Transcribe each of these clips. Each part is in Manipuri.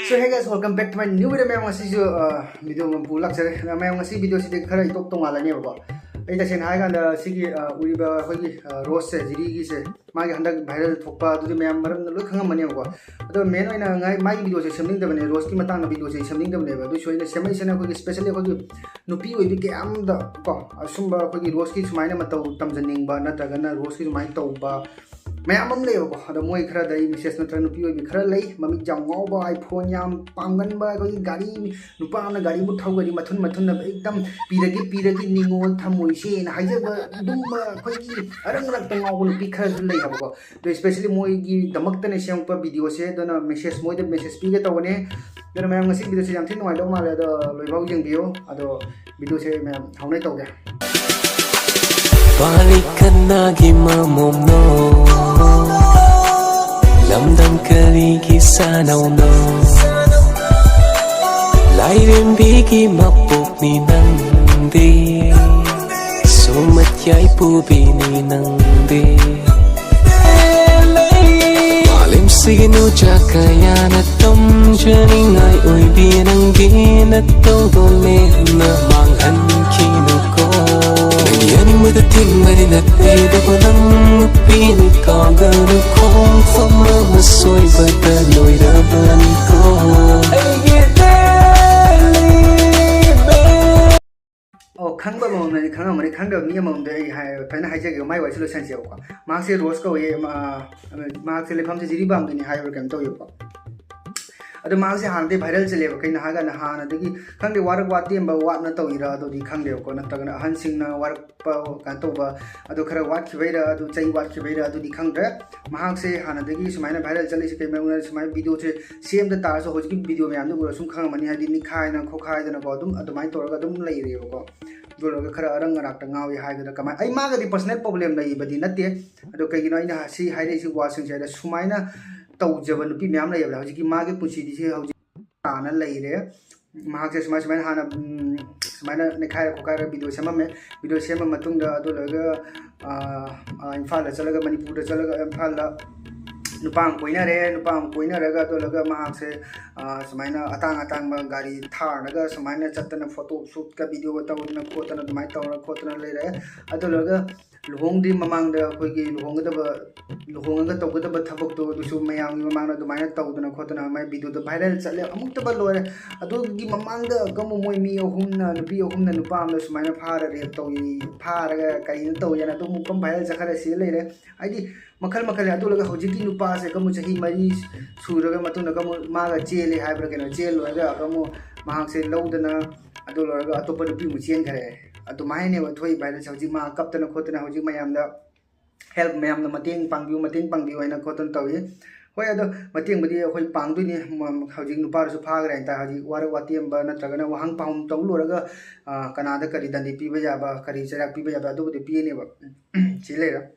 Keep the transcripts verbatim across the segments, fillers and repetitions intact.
So hey guys, welcome back to my new video. ꯃꯌꯥꯝ, ꯉꯁꯤꯁꯨ ꯚꯤꯗꯤꯑꯣ ꯑꯃ ꯄꯨ ꯂꯥꯛꯆꯔꯦ꯫ ꯑꯗꯣ ꯃꯌꯥꯝ, ꯉꯁꯤ ꯚꯤꯗꯤꯑꯣꯁꯤꯗꯤ ꯈꯔ ꯏꯇꯣꯞ ꯇꯣꯉꯥꯜꯂꯅꯦꯕꯀꯣ꯫ ꯑꯩ ꯇꯁꯦꯡꯅ ꯍꯥꯏꯔꯀꯥꯟꯗ ꯁꯤꯒꯤ ꯑ, ꯎꯔꯤꯕ ꯑꯩꯈꯣꯏꯒꯤ ꯔꯣꯁꯁꯦ, ꯖꯤꯔꯤꯒꯤꯁꯦ, ꯃꯥꯒꯤ ꯍꯟꯗꯛ ꯚꯥꯏꯔꯦꯜ ꯊꯣꯛꯄ ꯑꯗꯨꯗꯤ ꯃꯌꯥꯝ ꯃꯔꯝꯅ ꯂꯣꯏ ꯈꯪꯉꯝꯃꯅꯦꯕꯀꯣ꯫ ꯑꯗꯣ ꯃꯦꯟ ꯑꯣꯏꯅ ꯉꯥꯏ ꯃꯥꯒꯤ ꯚꯤꯗꯤꯑꯣꯁꯦ ꯁꯦꯝꯅꯤꯡꯗꯕꯅꯦ, ꯔꯣꯁꯀꯤ ꯃꯇꯥꯡꯗ ꯚꯤꯗꯤꯑꯣꯁꯦ ꯁꯦꯝꯅꯤꯡꯗꯕꯅꯦꯕ꯫ ꯑꯗꯨꯏꯁꯨ ꯑꯩꯅ ꯁꯦꯝꯃꯛꯏꯁꯤꯅ ꯑꯩꯈꯣꯏꯒꯤ specially ꯑꯩꯈꯣꯏꯒꯤ ꯅꯨꯄꯤ ꯑꯣꯏꯕꯤ ꯀꯌꯥ ꯑꯃꯗ ꯀꯣ, ꯑꯁꯨꯝꯕ ꯑꯩꯈꯣꯏꯒꯤ ꯔꯣꯁꯀꯤ ꯁꯨꯃꯥꯏꯅ ꯃꯇꯧ ꯇꯝꯖꯅꯤꯡꯕ ꯅꯠꯇ꯭ꯔꯒꯅ ꯔꯣꯁꯀꯤ ꯁꯨꯃꯥꯏꯅ ꯇꯧꯕ ꯃꯌꯥꯝ ꯑꯃ ꯂꯩꯌꯦꯕꯀꯣ꯫ ꯑꯗꯣ ꯃꯣꯏ ꯈꯔꯗ ꯑꯩ ꯃꯦꯁꯦꯖ ꯅꯠꯇ꯭ꯔꯒ ꯅꯨꯄꯤ ꯑꯣꯏꯕꯤ ꯈꯔ ꯂꯩ, ꯃꯃꯤꯠ ꯌꯥꯝ ꯉꯥꯎꯕ, ꯑꯥꯏꯐꯣꯟ ꯌꯥꯝ ꯄꯥꯝꯒꯟꯕ, ꯑꯩꯈꯣꯏꯒꯤ ꯒꯥꯔꯤ, ꯅꯨꯄꯥ ꯑꯃꯅ ꯒꯥꯔꯤꯕꯨ ꯊꯧꯒꯗꯤ ꯃꯊꯨꯟ ꯃꯊꯨꯟꯅ ꯑꯦꯛꯗꯝ "ꯄꯤꯔꯒꯦ, ꯄꯤꯔꯒꯦ, ꯅꯤꯡꯉꯣ ꯊꯝꯃꯣꯏꯁꯦꯅ" ꯍꯥꯏꯖꯕ ꯑꯗꯨꯝꯕ ꯑꯩꯈꯣꯏꯒꯤ ꯑꯔꯪ ꯑꯔꯛꯇ ꯉꯥꯎꯕ ꯅꯨꯄꯤ ꯈꯔꯁꯨ ꯂꯩ ꯍꯥꯏꯕꯀꯣ꯫ ꯑꯗꯣ specially ꯃꯣꯏꯒꯤꯗꯃꯛꯇꯅꯦ ꯁꯦꯝꯃꯛꯄ ꯚꯤꯗꯤꯑꯣꯁꯦ꯫ ꯑꯗꯨꯅ ꯃꯦꯁꯦꯖ, ꯃꯣꯏꯗ ꯃꯦꯁꯦꯖ ꯄꯤꯒꯦ ꯇꯧꯕꯅꯦ꯫ ꯑꯗꯨꯅ ꯃꯌꯥꯝ, ꯉꯁꯤ ꯚꯤꯗꯤꯑꯣꯁꯦ ꯌꯥꯝ ꯊꯤꯅ ꯅꯨꯡꯉꯥꯏꯗꯧ ꯃꯥꯜꯂꯦ꯫ ꯑꯗꯣ ꯂꯣꯏꯐꯥꯎ ꯌꯦꯡꯕꯤꯌꯨ꯫ ꯑꯗꯣ ꯚꯤꯗꯤꯑꯣꯁꯦ ꯃꯌꯥꯝ ꯍꯧꯅ ꯇꯧꯒꯦ꯫ ꯄꯥꯔꯤ ꯀꯅꯥꯒꯤ ꯃꯃꯣꯝꯅꯣ? ꯂꯝꯗꯝ ꯀꯔꯤꯒꯤ ꯁꯥꯅꯧꯅꯣ? ꯂꯥꯏꯔꯦꯝꯕꯤꯒꯤ ꯃꯄꯣꯛꯅꯤ ꯅꯪꯗꯤ, ꯁꯨꯃꯠ ꯌꯥꯏꯄꯨꯕꯤꯅꯤ ꯅꯪꯗꯤ꯫ ꯃꯥꯂꯦꯝꯁꯤꯒꯤ ꯅꯨꯡꯖꯥ ꯀꯌꯥꯅ ꯇꯝꯖꯅꯤꯡꯉꯥꯏ ꯑꯣꯏꯕꯤ ꯅꯪꯒꯤ ꯅꯇꯧꯗꯣ ꯂꯦꯝꯅ ꯃꯥꯡꯍꯟꯈꯤꯅꯨꯀꯣ꯫ ꯅꯪꯒꯤ ꯑꯅꯤꯡꯕꯗ ꯊꯤꯡꯕꯗꯤ ꯅꯠꯇꯦ, ꯑꯗꯨꯕꯨ ꯅꯪ ꯅꯨꯄꯤꯅꯤ ꯀꯥꯎꯒꯅꯨ, ꯈꯣꯡꯐꯝ ꯑꯃ ꯁꯣꯏꯕꯗ ꯂꯣꯏꯔꯕꯅꯤꯀꯣ꯫ ꯑꯩꯒꯤ ꯗꯦꯜꯂꯤ ꯕꯦꯜ꯫ ꯑꯣ, ꯈꯪꯕ ꯑꯃꯃꯝꯅꯗꯤ ꯈꯪꯉꯝꯃꯅꯤ, ꯈꯪꯗꯕ ꯃꯤ ꯑꯃꯃꯝꯗ ꯑꯩ ꯍꯥꯏ-, ꯐꯖꯅ ꯍꯥꯏꯖꯒꯦ, ꯃꯥꯏ ꯋꯥꯔꯤꯁꯦ ꯂꯣꯏꯁꯟꯁꯦꯕꯀꯣ꯫ ꯃꯍꯥꯛꯁꯦ ꯔꯣꯁ ꯀꯧꯏ, ꯃꯥ-, ꯃꯍꯥꯛꯁꯦ ꯂꯩꯐꯝꯁꯦ ꯖꯤꯔꯤꯕꯥꯝꯒꯤꯅꯤ ꯍꯥꯏꯕ꯭ꯔꯥ ꯀꯩꯅꯣ ꯇꯧꯋꯦꯕꯀꯣ꯫ ꯑꯗꯣ ꯃꯍꯥꯛꯁꯦ ꯍꯥꯟꯅꯗꯤ ꯚꯥꯏꯔꯦꯜ ꯆꯠꯂꯦꯕ꯫ ꯀꯩꯅꯣ ꯍꯥꯏꯔꯀꯥꯟꯗ ꯍꯥꯟꯅꯗꯒꯤ ꯈꯪꯗꯦ, ꯋꯥꯔꯛ ꯋꯥꯇꯦꯝꯕ ꯋꯥꯠꯅ ꯇꯧꯔꯤꯔꯥ ꯑꯗꯨꯗꯤ ꯈꯪꯗꯦꯕꯀꯣ, ꯅꯠꯇ꯭ꯔꯒꯅ ꯑꯍꯟꯁꯤꯡꯅ ꯋꯥꯔꯛꯄ ꯀꯩꯅꯣ ꯇꯧꯕ ꯑꯗꯨ ꯈꯔ ꯋꯥꯠꯈꯤꯕꯩꯔꯥ, ꯑꯗꯨ ꯆꯩ ꯋꯥꯠꯈꯤꯕꯩꯔꯥ ꯑꯗꯨꯗꯤ ꯈꯪꯗ꯭ꯔꯦ꯫ ꯃꯍꯥꯛꯁꯦ ꯍꯥꯟꯅꯗꯒꯤ ꯁꯨꯃꯥꯏꯅ ꯚꯥꯏꯔꯦꯜ ꯆꯠꯂꯤꯁꯦ ꯀꯩ ꯃꯔꯝꯒꯤꯅꯣ, ꯁꯨꯃꯥꯏꯅ ꯚꯤꯗꯤꯑꯣꯁꯦ ꯁꯦꯝꯗ ꯇꯥꯔꯁꯨ ꯍꯧꯖꯤꯛꯀꯤ ꯚꯤꯗꯤꯑꯣ ꯃꯌꯥꯝꯗꯣ ꯎꯔ ꯁꯨꯝ ꯈꯪꯉꯝꯃꯅꯤ, ꯍꯥꯏꯗꯤ ꯅꯤꯛꯈꯥꯏꯗꯅ ꯈꯣꯠꯈꯥꯏꯗꯅꯀꯣ ꯑꯗꯨꯝ ꯑꯗꯨꯃꯥꯏꯅ ꯇꯧꯔꯒ ꯑꯗꯨꯝ ꯂꯩꯔꯦꯕꯀꯣ꯫ ꯑꯗꯨ ꯂꯣꯏꯔꯒ ꯈꯔ ꯑꯔꯪ ꯑꯔꯥꯛꯇ ꯉꯥꯎꯏ ꯍꯥꯏꯒꯗ꯭ꯔꯥ ꯀꯃꯥꯏ-, ꯑꯩ ꯃꯥꯒꯗꯤ personal problem ꯂꯩꯕꯗꯤ ꯅꯠꯇꯦ꯫ ꯑꯗꯣ ꯀꯩꯒꯤꯅꯣ ꯑꯩꯅ ꯁꯤ ꯍꯥꯏꯔꯛꯏꯁꯤ ꯋꯥꯁꯤꯡꯁꯦ ꯍꯥꯏꯗ ꯁꯨꯃꯥꯏꯅ ꯇꯧꯖꯕ ꯅꯨꯄꯤ ꯃꯌꯥꯝ ꯂꯩꯌꯦꯕ꯫ ꯍꯧꯖꯤꯛꯀꯤ ꯃꯥꯒꯤ ꯄꯨꯟꯁꯤꯗꯤ ꯁꯤ ꯍꯧꯖꯤꯛ ꯇꯥꯅ ꯂꯩꯔꯦ꯫ ꯃꯍꯥꯛꯁꯦ ꯁꯨꯃꯥꯏ ꯁꯨꯃꯥꯏꯅ ꯍꯥꯟꯅ, ꯎꯝ, ꯁꯨꯃꯥꯏꯅ ꯅꯩꯈꯥꯏꯔ ꯈꯣꯠꯈꯥꯏꯔ ꯚꯤꯗꯤꯑꯣ ꯁꯦꯝꯃꯝꯃꯦ꯫ ꯚꯤꯗꯤꯑꯣ ꯁꯦꯝꯃ ꯃꯇꯨꯡꯗ ꯑꯗꯨ ꯂꯣꯏꯔꯒ, ꯑꯥ, ꯑꯥ, ꯏꯝꯐꯥꯜꯗ ꯆꯠꯂꯒ, ꯃꯅꯤꯄꯨꯔꯗ ꯆꯠꯂꯒ, ꯏꯝꯐꯥꯜꯗ ꯅꯨꯄꯥ ꯑꯃ ꯀꯣꯏꯅꯔꯦ꯫ ꯅꯨꯄꯥ ꯑꯃ ꯀꯣꯏꯅꯔꯒ ꯑꯗꯨ ꯂꯣꯏꯔꯒ ꯃꯍꯥꯛꯁꯦ, ꯑ, ꯁꯨꯃꯥꯏꯅ ꯑꯇꯥꯡ ꯑꯇꯥꯡꯕ ꯒꯥꯔꯤ ꯊꯥꯔꯒ ꯁꯨꯃꯥꯏꯅ ꯆꯠꯇꯅ ꯐꯣꯇꯣ ꯁꯨꯠꯀ ꯚꯤꯗꯤꯑꯣꯒ ꯇꯧꯗꯅ ꯈꯣꯠꯇꯅ ꯑꯗꯨꯃꯥꯏꯅ ꯇꯧꯔ ꯈꯣꯠꯇꯅ ꯂꯩꯔꯦ꯫ ꯑꯗꯨ ꯂꯣꯏꯔꯒ ꯂꯨꯍꯣꯡꯗ꯭ꯔꯤ ꯃꯃꯥꯡꯗ ꯑꯩꯈꯣꯏꯒꯤ ꯂꯨꯍꯣꯡꯒꯗꯕ, ꯂꯨꯍꯣꯡꯉꯒ ꯇꯧꯒꯗꯕ ꯊꯕꯛꯇꯣ ꯑꯗꯨꯁꯨ ꯃꯌꯥꯝꯒꯤ ꯃꯃꯥꯡꯗ ꯑꯗꯨꯃꯥꯏꯅ ꯇꯧꯗꯅ ꯈꯣꯠꯇꯅ ꯃꯥꯏ ꯚꯤꯗꯤꯑꯣꯗꯣ ꯚꯥꯏꯔꯦꯜ ꯆꯠꯂꯦ꯫ ꯑꯃꯨꯛꯇꯕ ꯂꯣꯏꯔꯦ꯫ ꯑꯗꯨꯒꯤ ꯃꯃꯥꯡꯗ ꯑꯃꯨꯛ ꯃꯣꯏ ꯃꯤ ꯑꯍꯨꯝꯅ, ꯅꯨꯄꯤ ꯑꯍꯨꯝꯅ ꯅꯨꯄꯥ ꯑꯃꯗ ꯁꯨꯃꯥꯏꯅ ꯐꯥꯔ ꯔꯦꯞ ꯇꯧꯏ, ꯐꯥꯔꯒ ꯀꯩꯅꯣ ꯇꯧꯏꯅ ꯑꯗꯨ ꯑꯃꯨꯛ ꯚꯥꯏꯔꯦꯜ ꯆꯠꯈ꯭ꯔ ꯁꯤ ꯂꯩꯔꯦ꯫ ꯍꯥꯏꯗꯤ ꯃꯈꯜ ꯃꯈꯜ꯫ ꯑꯗꯨ ꯂꯣꯏꯔꯒ ꯍꯧꯖꯤꯛꯀꯤ ꯅꯨꯄꯥꯁꯦ ꯀꯃꯨ ꯆꯍꯤ ꯃꯔꯤ ꯁꯨꯔꯒ ꯃꯇꯨꯡꯗ ꯀꯃꯨ ꯃꯥꯒ ꯆꯦꯜꯂꯦ ꯍꯥꯏꯕ꯭ꯔꯥ ꯀꯩꯅꯣ, ꯆꯦꯜ ꯂꯣꯏꯔꯒ ꯀꯃꯨ ꯃꯍꯥꯛꯁꯦ ꯂꯧꯗꯅ ꯑꯗꯨ ꯂꯣꯏꯔꯒ ꯑꯇꯣꯞꯄ ꯅꯨꯄꯤ ꯑꯃꯨꯛ ꯆꯦꯟꯈꯔꯦ꯫ ꯑꯗꯨꯃꯥꯏꯅꯅꯦꯕ ꯊꯣꯛꯏ ꯚꯥꯏꯔꯦꯜꯁꯦ꯫ ꯍꯧꯖꯤꯛ ꯃꯥ ꯀꯞꯇꯅ ꯈꯣꯠꯇꯅ ꯍꯧꯖꯤꯛ ꯃꯌꯥꯝꯗ ꯍꯦꯜꯞ, ꯃꯌꯥꯝꯅ ꯃꯇꯦꯡ ꯄꯥꯡꯕꯤꯌꯨ, ꯃꯇꯦꯡ ꯄꯥꯡꯕꯤꯌꯨ ꯍꯥꯏꯅ ꯈꯣꯠꯇꯅ ꯇꯧꯏ꯫ ꯍꯣꯏ, ꯑꯗꯣ ꯃꯇꯦꯡꯕꯨꯗꯤ ꯑꯩꯈꯣꯏ ꯄꯥꯡꯗꯣꯏꯅꯤ꯫ ꯃ-, ꯍꯧꯖꯤꯛ ꯅꯨꯄꯥꯗꯨꯁꯨ ꯐꯥꯈ꯭ꯔꯦ ꯍꯥꯏꯇꯥꯔꯦ꯫ ꯍꯧꯖꯤꯛ ꯋꯥꯔꯛ ꯋꯥꯇꯦꯝꯕ ꯅꯠꯇ꯭ꯔꯒꯅ ꯋꯥꯍꯪ ꯄꯥꯎꯍꯪ ꯇꯧ ꯂꯣꯏꯔꯒ, ꯑ, ꯀꯅꯥꯗ ꯀꯔꯤ ꯗꯟꯗꯤ ꯄꯤꯕ ꯌꯥꯕ, ꯀꯔꯤ ꯆꯩꯔꯥꯛ ꯄꯤꯕ ꯌꯥꯕ, ꯑꯗꯨꯕꯨꯗꯤ ꯄꯤꯅꯦꯕ꯫ ꯁꯤ ꯂꯩꯔꯦ꯫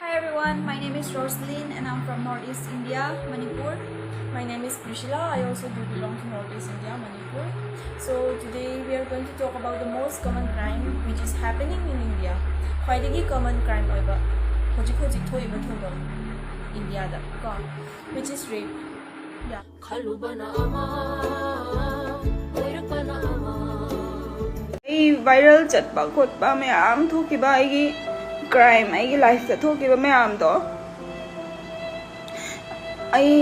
Hi everyone, my name is Roslyn and I'm from Northeast India, Manipur. My name is Priscilla. I also do belong to Northeast India, Manipur. So today we are going to talk about the most common crime which is happening in India. ꯈ꯭ꯋꯥꯏꯗꯒꯤ common crime ꯑꯣꯏꯕ ꯍꯧꯖꯤꯛ ꯍꯧꯖꯤꯛ ꯊꯣꯛꯏꯕ ꯊꯧꯗꯣꯛ ꯏꯟꯗꯤꯌꯥꯗ ꯀꯣ, which is rape. Yeah. ꯈꯜꯂꯨꯕꯅ ꯑꯃ, ꯑꯣꯏꯔꯛꯄꯅ ꯑꯃ꯫ ꯑꯩ ꯚꯥꯏꯔꯦꯜ ꯆꯠꯄ ꯈꯣꯠꯄ ꯃꯌꯥꯝ ꯊꯣꯛꯈꯤꯕ, ꯑꯩꯒꯤ ꯀ꯭ꯔꯥꯏꯝ, ꯑꯩꯒꯤ ꯂꯥꯏꯐꯇ ꯊꯣꯛꯈꯤꯕ ꯃꯌꯥꯝꯗꯣ, ꯑꯩ,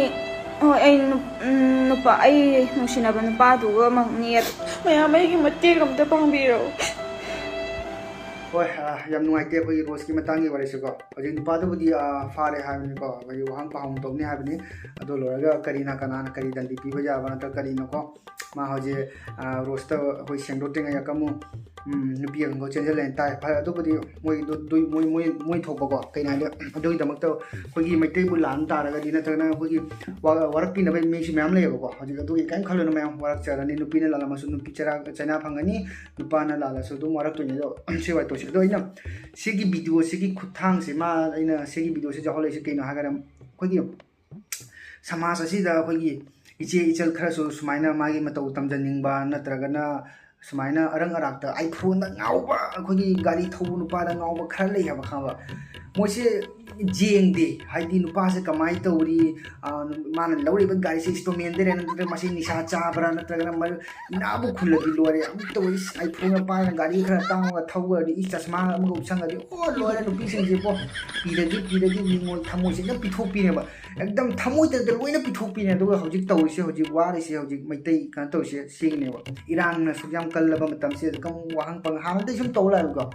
ꯍꯣꯏ, ꯑꯩ ꯅꯨ-, ꯎꯝ, ꯅꯨꯄꯥ, ꯑꯩ ꯅꯨꯡꯁꯤꯅꯕ ꯅꯨꯄꯥꯗꯨꯒ ꯃꯛꯅꯤ꯫ ꯃꯌꯥꯝ ꯑꯩꯒꯤ ꯃꯇꯦꯡ ꯑꯝꯇ ꯄꯥꯡꯕꯤꯔꯣ꯫ ꯍꯣꯏ, ꯑ, ꯌꯥꯝ ꯅꯨꯡꯉꯥꯏꯇꯦ ꯑꯩꯈꯣꯏꯒꯤ ꯔꯣꯁꯀꯤ ꯃꯇꯥꯡꯒꯤ ꯋꯥꯔꯤꯁꯤꯀꯣ꯫ ꯍꯧꯖꯤꯛ ꯅꯨꯄꯥꯗꯨꯕꯨꯗꯤ, ꯑ, ꯐꯥꯔꯦ ꯍꯥꯏꯕꯅꯤꯀꯣ, ꯑꯩꯈꯣꯏꯒꯤ ꯋꯥꯍꯪ ꯄꯥꯎꯍꯪ ꯇꯧꯅꯤ ꯍꯥꯏꯕꯅꯤ꯫ ꯑꯗꯨ ꯂꯣꯏꯔꯒ ꯀꯔꯤꯅ ꯀꯅꯥꯅ ꯀꯔꯤ ꯗꯟꯗꯤ ꯄꯤꯕ ꯌꯥꯕ ꯅꯠꯇ꯭ꯔꯒ ꯀꯔꯤꯅꯣꯀꯣ, ꯃꯥ ꯍꯧꯖꯤꯛ, ꯑ, ꯔꯣꯁꯇ ꯑꯩꯈꯣꯏ ꯁꯦꯡꯗꯣꯛꯇ꯭ꯔꯤꯉꯩꯗ ꯀꯃꯨ, ꯎꯝ, ꯅꯨꯄꯤ ꯑꯃꯒ ꯆꯦꯟꯁꯤꯜꯂꯦꯅ ꯇꯥꯏ꯫ ꯐꯔꯦ, ꯑꯗꯨꯕꯨꯗꯤ ꯃꯣꯏꯗꯨ, ꯃꯣꯏ, ꯃꯣꯏ, ꯃꯣꯏ ꯊꯣꯛꯄꯀꯣ, ꯀꯩꯅꯣ ꯍꯥꯏꯗꯤ ꯑꯗꯨꯒꯤꯗꯃꯛꯇ ꯑꯩꯈꯣꯏꯒꯤ ꯃꯩꯇꯩꯕꯨ ꯂꯥꯟ ꯇꯥꯔꯒꯗꯤ ꯅꯠꯇ꯭ꯔꯒꯅ ꯑꯩꯈꯣꯏꯒꯤ ꯋꯥ-, ꯋꯥꯔꯛꯄꯤꯅꯕ ꯃꯤꯁꯨ ꯃꯌꯥꯝ ꯂꯩꯌꯦꯕꯀꯣ꯫ ꯍꯧꯖꯤꯛ ꯑꯗꯨꯒꯤ ꯀꯔꯤꯝ ꯈꯜꯂꯨꯅꯨ ꯃꯌꯥꯝ, ꯋꯥꯔꯛꯆꯔꯅꯤ꯫ ꯅꯨꯄꯤꯅ ꯂꯥꯜꯂꯝꯃꯁꯨ ꯅꯨꯄꯤ ꯆꯩꯔꯥꯛ ꯆꯩꯅꯥ ꯐꯪꯒꯅꯤ, ꯅꯨꯄꯥꯅ ꯂꯥꯜꯂꯁꯨ ꯑꯗꯨꯝ ꯋꯥꯔꯛꯇꯣꯏꯅꯤ꯫ ꯑꯗꯣ ꯁꯤ ꯋꯥꯔꯤ ꯇꯧꯁꯤ꯫ ꯑꯗꯣ ꯑꯩꯅ ꯁꯤꯒꯤ ꯚꯤꯗꯤꯑꯣꯁꯤꯒꯤ ꯈꯨꯠꯊꯥꯡꯁꯦ, ꯃꯥ, ꯑꯩꯅ ꯁꯤꯒꯤ ꯚꯤꯗꯤꯑꯣꯁꯤ ꯌꯥꯎꯍꯜꯂꯛꯏꯁꯦ ꯀꯩꯅꯣ ꯍꯥꯏꯔꯒꯅ ꯑꯩꯈꯣꯏꯒꯤ ꯁꯃꯥꯖ ꯑꯁꯤꯗ ꯑꯩꯈꯣꯏꯒꯤ ꯏꯆꯦ ꯏꯆꯜ ꯈꯔꯁꯨ ꯁꯨꯃꯥꯏꯅ ꯃꯥꯒꯤ ꯃꯇꯧ ꯇꯝꯖꯅꯤꯡꯕ, ꯅꯠꯇ꯭ꯔꯒꯅ ꯁꯨꯃꯥꯏꯅ ꯑꯔꯪ ꯑꯔꯥꯛꯇ iPhone-ꯗ ꯉꯥꯎꯕ, ꯑꯩꯈꯣꯏꯒꯤ ꯒꯥꯔꯤ ꯊꯧꯕ ꯅꯨꯄꯥꯗ ꯉꯥꯎꯕ ꯈꯔ ꯂꯩ ꯍꯥꯏꯕ, ꯈꯪꯉꯕ? ꯃꯣꯏꯁꯦ ꯌꯦꯡꯗꯦ, ꯍꯥꯏꯗꯤ ꯅꯨꯄꯥꯁꯦ ꯀꯃꯥꯏꯅ ꯇꯧꯔꯤ, ꯑ, ꯃꯥꯅ ꯂꯧꯔꯤꯕ ꯒꯥꯔꯤꯁꯦ installment-ꯗꯩꯔ, ꯅꯠꯇ꯭ꯔꯒ ꯃꯁꯤ ꯅꯤꯁꯥ ꯆꯥꯕ꯭ꯔꯥ, ꯅꯠꯇ꯭ꯔꯒꯅ ꯃꯔ-, ꯏꯅꯥꯕꯨ ꯈꯨꯜꯂꯗꯤ ꯂꯣꯏꯔꯦ꯫ ꯑꯃ ꯇꯧꯔꯤ, iPhone-ꯒ ꯄꯥꯏꯔꯒ ꯒꯥꯔꯤ ꯈꯔ ꯇꯥꯡꯕꯒ ꯊꯧꯈ꯭ꯔꯗꯤ, ꯏꯁ, ꯆꯁꯃꯥ ꯑꯃꯒ ꯎꯞꯁꯟꯒ꯭ꯔꯗꯤ, ꯑꯣ, ꯂꯣꯏꯔꯦ꯫ ꯅꯨꯄꯤꯁꯤꯡꯁꯦꯀꯣ, ꯄꯤꯔꯗꯤ, ꯄꯤꯔꯗꯤ ꯅꯤꯡꯉꯣꯜ ꯊꯃꯣꯏꯁꯦ ꯍꯦꯛꯇ ꯄꯤꯊꯣꯛꯄꯤꯅꯦꯕ꯫ ꯑꯦꯛꯗꯝ ꯊꯃꯣꯏꯗꯗ ꯂꯣꯏꯅ ꯄꯤꯊꯣꯛꯄꯤꯅꯦ꯫ ꯑꯗꯨꯒ ꯍꯧꯖꯤꯛ ꯇꯧꯔꯤꯁꯦ, ꯍꯧꯖꯤꯛ ꯋꯥꯔꯤꯁꯦ, ꯍꯧꯖꯤꯛ ꯃꯩꯇꯩ ꯀꯩꯅꯣ ꯇꯧꯔꯤꯁꯦ ꯁꯤꯒꯤꯅꯦꯕ꯫ ꯏꯔꯥꯡꯅ ꯁꯨꯛ ꯌꯥꯝ ꯀꯜꯂꯕ ꯃꯇꯝꯁꯤꯗ ꯀꯝ ꯋꯥꯍꯪ ꯄꯪ-, ꯍꯥꯟꯅꯗꯩ ꯁꯨꯝ ꯇꯧ ꯂꯥꯛꯑꯦꯕꯀꯣ꯫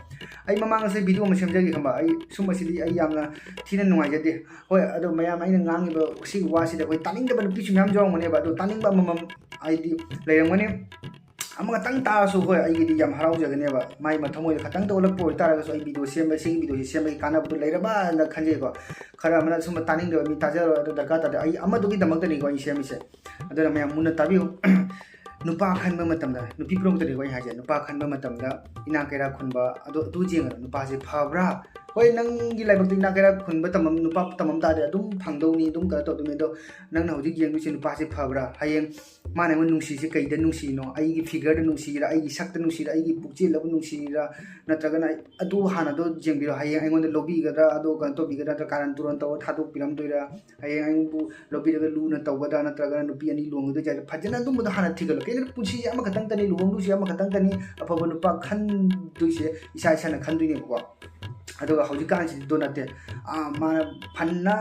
ꯑꯩ ꯃꯃꯥꯡꯗꯁꯨ video ꯑꯃ ꯁꯦꯝꯖꯒꯦ ꯈꯟꯕ, ꯑꯩ ꯁꯨꯝꯕꯁꯤꯗꯤ ꯑꯩ ꯌꯥꯝꯅ ꯊꯤꯅ ꯅꯨꯡꯉꯥꯏꯖꯗꯦ꯫ ꯍꯣꯏ, ꯑꯗꯣ ꯃꯌꯥꯝ ꯑꯩꯅ ꯉꯥꯡꯉꯤꯕ ꯁꯤꯒꯤ ꯋꯥꯁꯤꯗ ꯑꯩꯈꯣꯏ ꯇꯥꯅꯤꯡꯗꯕ ꯅꯨꯄꯤꯁꯨ ꯃꯌꯥꯝ ꯌꯥꯎꯔꯝꯒꯅꯦꯕ, ꯑꯗꯣ ꯇꯥꯅꯤꯡꯕ ꯑꯃꯃꯝ ꯍꯥꯏꯗꯤ ꯂꯩꯔꯝꯒꯅꯤ꯫ ꯑꯃꯈꯛꯇꯪ ꯇꯥꯔꯁꯨ, ꯍꯣꯏ, ꯑꯩꯒꯤꯗꯤ ꯌꯥꯝ ꯍꯔꯥꯎꯖꯒꯅꯦꯕ꯫ ꯃꯥꯏ ꯃꯊꯃꯣꯏꯗ ꯈꯛꯇꯪꯇ ꯑꯣꯜꯂꯛꯄ ꯑꯣꯏꯇꯥꯔꯒꯁꯨ, ꯑꯩ video ꯁꯦꯝꯕ, ꯁꯤꯒꯤ video ꯁꯤ ꯁꯦꯝꯕꯒꯤ ꯀꯥꯟꯅꯕꯗꯨ ꯂꯩꯔꯕꯅ ꯈꯟꯖꯩꯀꯣ꯫ ꯈꯔ ꯑꯃꯅ ꯁꯨꯝꯕ ꯇꯥꯅꯤꯡꯗꯕ ꯃꯤ ꯇꯥꯖꯔꯣꯏ, ꯑꯗꯨ ꯗꯔꯀꯥꯔ ꯇꯥꯗꯦ꯫ ꯑꯩ ꯑꯃꯗꯨꯒꯤꯗꯃꯛꯇꯅꯤꯀꯣ ꯑꯩ ꯁꯦꯝꯃꯤꯁꯦ꯫ ꯑꯗꯨꯅ ꯃꯌꯥꯝ ꯃꯨꯟꯅ ꯇꯥꯕꯤꯌꯨ꯫ ꯅꯨꯄꯥ ꯈꯟꯕ ꯃꯇꯝꯗ, ꯅꯨꯄꯤ ꯄꯨꯝꯅꯃꯛꯇꯅꯤꯀꯣ ꯑꯩ ꯍꯥꯏꯁꯦ, ꯅꯨꯄꯥ ꯈꯟꯕ ꯃꯇꯝꯗ ꯏꯅꯥꯛ ꯀꯩꯔꯥꯛ ꯈꯨꯟꯕ, ꯑꯗꯨ, ꯑꯗꯨ ꯌꯦꯡꯒꯅꯨ꯫ ꯅꯨꯄꯥꯁꯦ ꯐꯕ꯭ꯔꯥ? ꯍꯣꯏ, ꯅꯪꯒꯤ ꯂꯥꯏꯕꯛꯇ ꯏꯅꯥꯛ ꯀꯩꯔꯥꯛ ꯈꯨꯟꯕ ꯇꯝꯃꯝ-, ꯅꯨꯄꯥ ꯇꯝꯃꯝ ꯇꯥꯔꯗꯤ ꯑꯗꯨꯝ ꯐꯪꯗꯧꯅꯤ, ꯑꯗꯨꯝ ꯀꯩꯅꯣ ꯇꯧꯗꯣꯏꯅꯤ꯫ ꯑꯗꯣ ꯅꯪꯅ ꯍꯧꯖꯤꯛ ꯌꯦꯡꯗꯣꯏꯁꯦ ꯅꯨꯄꯥꯁꯦ ꯐꯕ꯭ꯔꯥ? ꯍꯌꯦꯡ ꯃꯥꯅ ꯑꯩꯉꯣꯟꯗ ꯅꯨꯡꯁꯤꯁꯦ ꯀꯩꯗ ꯅꯨꯡꯁꯤꯅꯣ? ꯑꯩꯒꯤ figure-ꯗ ꯅꯨꯡꯁꯤꯔꯥ, ꯑꯩꯒꯤ ꯁꯛꯇ ꯅꯨꯡꯁꯤꯔꯥ, ꯑꯩꯒꯤ ꯄꯨꯛꯆꯦꯜꯗꯕꯨ ꯅꯨꯡꯁꯤꯔꯥ? ꯅꯠꯇ꯭ꯔꯒꯅ ꯑꯗꯨ ꯍꯥꯟꯅꯗꯣ ꯌꯦꯡꯕꯤꯔꯣ꯫ ꯍꯌꯦꯡ ꯑꯩꯉꯣꯟꯗ ꯂꯧꯕꯤꯒꯗ꯭ꯔꯥ, ꯑꯗꯣ ꯀꯩꯅꯣ ꯇꯧꯕꯤꯒꯗ꯭ꯔꯥ, ꯅꯠꯇ꯭ꯔꯒ ꯀꯥꯔꯟ ꯇꯨꯔꯟ ꯇꯧꯔ ꯊꯥꯗꯣꯛꯄꯤꯔꯝꯗꯣꯏꯔꯥ? ꯍꯌꯦꯡ ꯑꯩꯕꯨ ꯂꯧꯕꯤꯔꯒ ꯂꯨꯅ ꯇꯧꯒꯗ꯭ꯔꯥ, ꯅꯠꯇ꯭ꯔꯒꯅ ꯅꯨꯄꯤ ꯑꯅꯤ ꯂꯣꯟꯒꯗꯣꯏ ꯖꯥꯠꯂ? ꯐꯖꯅ ꯑꯗꯨꯝꯕꯗꯣ ꯍꯥꯟꯅ ꯊꯤꯒꯠꯂꯣ꯫ ꯀꯩꯅꯣ, ꯄꯨꯟꯁꯤꯁꯦ ꯑꯃꯈꯛꯇꯪꯇꯅꯤ, ꯂꯨꯍꯣꯡꯗꯣꯏꯁꯦ ꯑꯃꯈꯛꯇꯪꯇꯅꯤ, ꯑꯐꯕ ꯅꯨꯄꯥ ꯈꯟꯗꯣꯏꯁꯦ ꯏꯁꯥ ꯏꯁꯥꯅ ꯈꯟꯗꯣꯏꯅꯦꯕꯀꯣ꯫ ꯑꯗꯨꯒ ꯍꯧꯖꯤꯛꯀꯥꯟꯁꯤꯗꯤ ꯑꯗꯨ ꯅꯠꯇꯦ꯫ ꯑꯥ, ꯃꯥꯅ ꯐꯅ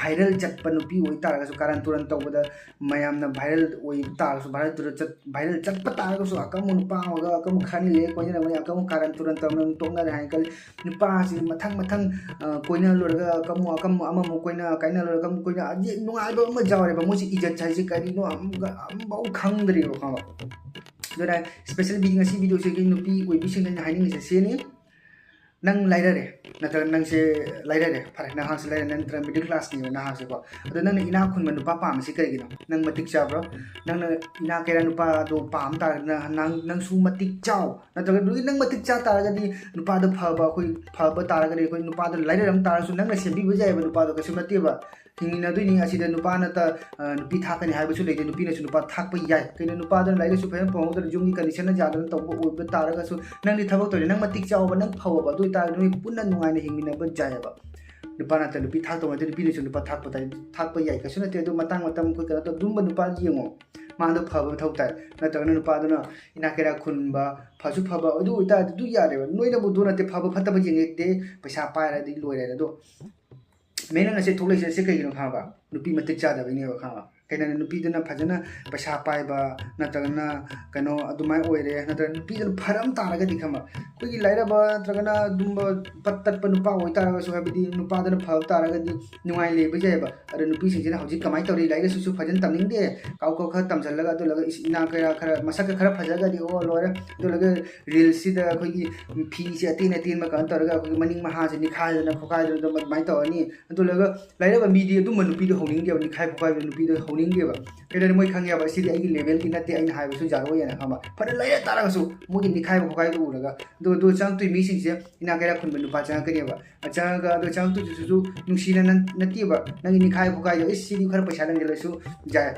viral ꯆꯠꯄ ꯅꯨꯄꯤ ꯑꯣꯏꯇꯥꯔꯒꯁꯨ, ꯀꯥꯔꯟ ꯇꯨꯔꯟ ꯇꯧꯕꯗ ꯃꯌꯥꯝꯅ viral ꯑꯣꯏꯕ ꯇꯥꯔꯒꯁꯨ, viral ꯇꯨꯔꯟ ꯆꯠ-, viral ꯆꯠꯄ ꯇꯥꯔꯒꯁꯨ, ꯑꯀꯝꯕ ꯅꯨꯄꯥ ꯑꯃꯒ ꯑꯀꯝꯕ ꯈꯔꯅꯤ ꯂꯩ ꯀꯣꯏꯅꯔꯝꯒꯅꯤ, ꯑꯀꯝꯕ ꯀꯥꯔꯟ ꯇꯨꯔꯟ ꯇꯧꯅ ꯑꯗꯨꯝ ꯇꯣꯛꯅꯔꯦ ꯍꯥꯏꯅ ꯈꯜꯂꯤ꯫ ꯅꯨꯄꯥꯁꯤ ꯃꯊꯪ ꯃꯊꯪ, ꯑ, ꯀꯣꯏꯅ ꯂꯣꯏꯔꯒ ꯑꯀꯝꯕ, ꯑꯀꯝꯕ ꯑꯃꯃꯨꯛ ꯀꯣꯏꯅ, ꯀꯥꯏꯅ ꯂꯣꯏꯔꯒ ꯑꯃꯨꯛ ꯀꯣꯏꯅ, ꯍꯥꯏꯗꯤ ꯅꯨꯡꯉꯥꯏꯕ ꯑꯃ ꯌꯥꯎꯔꯦꯕ꯫ ꯃꯣꯏꯁꯤ ꯏꯖꯠ ꯍꯥꯏꯁꯦ ꯀꯔꯤꯅꯣ ꯑꯃꯒ ꯑꯃꯐꯥꯎ ꯈꯪꯗ꯭ꯔꯤꯕ, ꯈꯪꯉꯕ? ꯑꯗꯨꯅ special video, ꯉꯁꯤ video-ꯁꯤꯒꯤ ꯅꯨꯄꯤ ꯑꯣꯏꯕꯤꯁꯤꯡꯗ ꯑꯩꯅ ꯍꯥꯏꯅꯤꯡꯉꯤꯁꯦ ꯁꯤꯅꯤ꯫ ꯅꯪ ꯂꯥꯏꯔꯔꯦ, ꯅꯠꯇ꯭ꯔꯒ ꯅꯪꯁꯦ ꯂꯥꯏꯔꯔꯦ, ꯐꯔꯦ, ꯅꯍꯥꯛꯁꯦ ꯂꯥꯏꯔꯔꯦ, ꯅꯠꯇ꯭ꯔꯒ middle class-ꯅꯦꯕ ꯅꯍꯥꯛꯁꯦꯀꯣ꯫ ꯑꯗꯣ ꯅꯪꯅ ꯏꯅꯥꯛ ꯈꯨꯟꯕ ꯅꯨꯄꯥ ꯄꯥꯝꯃꯤꯁꯤ ꯀꯔꯤꯒꯤꯅꯣ? ꯅꯪ ꯃꯇꯤꯛ ꯆꯥꯕ꯭ꯔꯣ? ꯅꯪꯅ ꯏꯅꯥꯛ ꯀꯩꯔꯥ ꯅꯨꯄꯥ ꯑꯗꯣ ꯄꯥꯝ ꯇꯥꯔꯒꯅ ꯅꯪ, ꯅꯪꯁꯨ ꯃꯇꯤꯛ ꯆꯥꯎ꯫ ꯅꯠꯇ꯭ꯔꯒ ꯑꯗꯨꯒꯤ ꯅꯪ ꯃꯇꯤꯛ ꯆꯥ ꯇꯥꯔꯒꯗꯤ ꯅꯨꯄꯥꯗꯣ ꯐꯕ, ꯑꯩꯈꯣꯏ ꯐꯕ ꯇꯥꯔꯒꯗꯤ ꯑꯩꯈꯣꯏ ꯅꯨꯄꯥꯗꯣ ꯂꯥꯏꯔꯔꯝ ꯇꯥꯔꯁꯨ ꯅꯪꯅ ꯁꯦꯝꯕꯤꯕ ꯌꯥꯏꯑꯕ, ꯅꯨꯄꯥꯗꯣ ꯀꯩꯁꯨ ꯅꯠꯇꯦꯕ꯫ ꯍꯤꯡꯃꯤꯟꯅꯗꯣꯏꯅꯤ꯫ ꯑꯁꯤꯗ ꯅꯨꯄꯥꯅꯇ ꯅꯨꯄꯤ ꯊꯥꯛꯀꯅꯤ ꯍꯥꯏꯕꯁꯨ ꯂꯩꯇꯦ, ꯅꯨꯄꯤꯅꯁꯨ ꯅꯨꯄꯥ ꯊꯥꯛꯄ ꯌꯥꯏ꯫ ꯀꯩꯅꯣ, ꯅꯨꯄꯥꯗꯨꯅ ꯂꯥꯏꯔꯤꯛ ꯂꯥꯏꯁꯨ ꯐꯖꯅ ꯐꯪꯍꯧꯗꯅ ꯌꯨꯝꯒꯤ ꯀꯟꯗꯤꯁꯟꯅ ꯌꯥꯗꯅ ꯇꯧꯕ ꯑꯣꯏꯕ ꯇꯥꯔꯒꯁꯨ, ꯅꯪꯗꯤ ꯊꯕꯛ ꯇꯧꯔꯤ, ꯅꯪ ꯃꯇꯤꯛ ꯆꯥꯎꯕ, ꯅꯪ ꯐꯕ, ꯑꯗꯨ ꯑꯣꯏꯇꯥꯔꯒꯗꯤ ꯅꯣꯏ ꯄꯨꯟꯅ ꯅꯨꯡꯉꯥꯏꯅ ꯍꯤꯡꯃꯤꯟꯅꯕ ꯌꯥꯏꯑꯕ꯫ ꯅꯨꯄꯥꯅꯇ ꯅꯨꯄꯤ ꯊꯥꯛꯇꯧ ꯅꯠꯇꯦ, ꯅꯨꯄꯤꯅꯁꯨ ꯅꯨꯄꯥ ꯊꯥꯛꯄ ꯇꯥꯏ, ꯊꯥꯛꯄ ꯌꯥꯏ, ꯀꯩꯁꯨ ꯅꯠꯇꯦ꯫ ꯑꯗꯨ ꯃꯇꯥꯡ ꯃꯇꯝ ꯑꯩꯈꯣꯏ ꯀꯩꯅꯣ ꯇꯧ, ꯑꯗꯨꯝꯕ ꯅꯨꯄꯥꯗꯨ ꯌꯦꯡꯉꯣ, ꯃꯥꯗꯣ ꯐꯕ ꯃꯊꯧ ꯇꯥꯏ꯫ ꯅꯠꯇ꯭ꯔꯒꯅ ꯅꯨꯄꯥꯗꯨꯅ ꯏꯅꯥꯛ ꯀꯩꯔꯥꯛ ꯈꯨꯟꯕ, ꯐꯁꯨ ꯐꯕ, ꯑꯗꯨ ꯑꯣꯏꯇꯥꯔꯗꯤ ꯑꯗꯨ ꯌꯥꯔꯦꯕ꯫ ꯅꯣꯏꯅꯕꯨ ꯑꯗꯨ ꯅꯠꯇꯦ, ꯐꯕ ꯐꯠꯇꯕ ꯌꯦꯡꯉꯛꯇꯦ, ꯄꯩꯁꯥ ꯄꯥꯏꯔꯗꯤ ꯂꯣꯏꯔꯦ꯫ ꯑꯗꯣ ꯃꯦꯟ ꯑꯣꯏꯅ ꯁꯤ ꯊꯣꯛꯂꯛꯏꯁꯦ ꯁꯤ ꯀꯩꯒꯤꯅꯣ ꯈꯪꯉꯕ? ꯅꯨꯄꯤ ꯃꯇꯤꯛ ꯆꯥꯗꯕꯩꯅꯦꯕ, ꯈꯪꯉꯕ? ꯀꯩꯅꯣ, ꯅꯨꯄꯤꯗꯨꯅ ꯐꯖꯅ ꯄꯩꯁꯥ ꯄꯥꯏꯕ ꯅꯠꯇ꯭ꯔꯒꯅ ꯀꯩꯅꯣ ꯑꯗꯨꯃꯥꯏꯅ ꯑꯣꯏꯔꯦ, ꯅꯠꯇ꯭ꯔꯒ ꯅꯨꯄꯤꯗꯨꯅ ꯐꯔꯝ ꯇꯥꯔꯒꯗꯤ, ꯈꯪꯉꯕ? ꯑꯩꯈꯣꯏꯒꯤ ꯂꯥꯏꯔꯕ ꯅꯠꯇ꯭ꯔꯒꯅ ꯑꯗꯨꯝꯕ ꯄꯠ ꯇꯠꯄ ꯅꯨꯄꯥ ꯑꯣꯏꯇꯥꯔꯒꯁꯨ, ꯍꯥꯏꯕꯗꯤ ꯅꯨꯄꯥꯗꯨꯅ ꯐꯕ ꯇꯥꯔꯒꯗꯤ ꯅꯨꯡꯉꯥꯏ ꯂꯩꯕ ꯌꯥꯏꯑꯕ꯫ ꯑꯗꯣ ꯅꯨꯄꯤꯁꯤꯡꯁꯤꯅ ꯍꯧꯖꯤꯛ ꯀꯃꯥꯏꯅ ꯇꯧꯔꯤ? ꯂꯥꯏꯔꯤꯛ ꯂꯥꯏꯁꯨꯁꯨ ꯐꯖꯅ ꯇꯝꯅꯤꯡꯗꯦ, ꯀꯥꯎ ꯀꯥꯎ ꯈꯔ ꯇꯝꯁꯤꯜꯂꯒ, ꯑꯗꯨ ꯂꯣꯏꯔꯒ ꯏꯁ ꯏꯅꯥꯛ ꯀꯩꯔꯥ ꯈꯔ ꯃꯁꯛꯀ ꯈꯔ ꯐꯖꯔꯒꯗꯤ ꯑꯣ ꯂꯣꯏꯔꯦ꯫ ꯑꯗꯨ ꯂꯣꯏꯔꯒ ꯔꯤꯜꯁꯁꯤꯗ ꯑꯩꯈꯣꯏꯒꯤ ꯐꯤꯁꯦ ꯑꯇꯦꯟ ꯑꯇꯦꯟꯕ ꯀꯩꯅꯣ ꯇꯧꯔꯒ ꯑꯩꯈꯣꯏꯒꯤ ꯃꯅꯤꯡ ꯃꯍꯥꯁꯦ ꯅꯤꯈꯥꯏꯗꯅ ꯈꯣꯠꯈꯥꯏꯗꯅ ꯑꯗꯨꯝ ꯑꯗꯨꯃꯥꯏꯅ ꯇꯧꯔꯅꯤ꯫ ꯑꯗꯨ ꯂꯣꯏꯔꯒ ꯂꯥꯏꯔꯕ ꯃꯤꯗꯤ ꯑꯗꯨꯝꯕ ꯅꯨꯄꯤꯗꯣ ꯍꯧꯅꯤꯡꯗꯦꯕ, ꯅꯤꯈꯥꯏꯕ ꯈꯣꯠꯈꯥꯏꯕ ꯅꯨꯄꯤꯗꯣ ꯍꯧꯅꯤꯡꯗꯦꯕ꯫ ꯀꯩꯗꯧꯔꯦ? ꯃꯣꯏ ꯈꯪꯉꯦꯕ ꯁꯤꯗꯤ ꯑꯩꯒꯤ ꯂꯦꯚꯦꯜꯒꯤ ꯅꯠꯇꯦ, ꯑꯩꯅ ꯍꯥꯏꯕꯁꯨ ꯌꯥꯔꯣꯏꯅ, ꯈꯪꯉꯕ? ꯐꯅ ꯂꯩꯔ ꯇꯥꯔꯒꯁꯨ ꯃꯣꯏꯒꯤ ꯅꯤꯈꯥꯏꯕ ꯈꯣꯠꯈꯥꯏꯕꯗꯣ ꯎꯔꯒ꯫ ꯑꯗꯨ ꯑꯗꯨ ꯆꯪꯉꯛꯇꯣꯏ ꯃꯤꯁꯤꯡꯁꯦ ꯏꯅꯥꯛ ꯀꯩꯔꯥꯛ ꯈꯨꯟꯕ ꯅꯨꯄꯥ ꯆꯪꯉꯛꯀꯅꯦꯕ꯫ ꯆꯪꯉꯒ ꯑꯗꯣ ꯆꯪꯉꯛꯇꯣꯏꯗꯨꯁꯨ ꯅꯨꯡꯁꯤꯅ ꯅꯠ-, ꯅꯠꯇꯦꯕ, ꯅꯪꯒꯤ ꯅꯤꯈꯥꯏ ꯈꯣꯠꯈꯥꯏꯗꯣ, "ꯏꯁ, ꯁꯤꯗꯤ ꯈꯔ ꯄꯩꯁꯥ ꯂꯩꯔꯁꯨ ꯌꯥꯏ,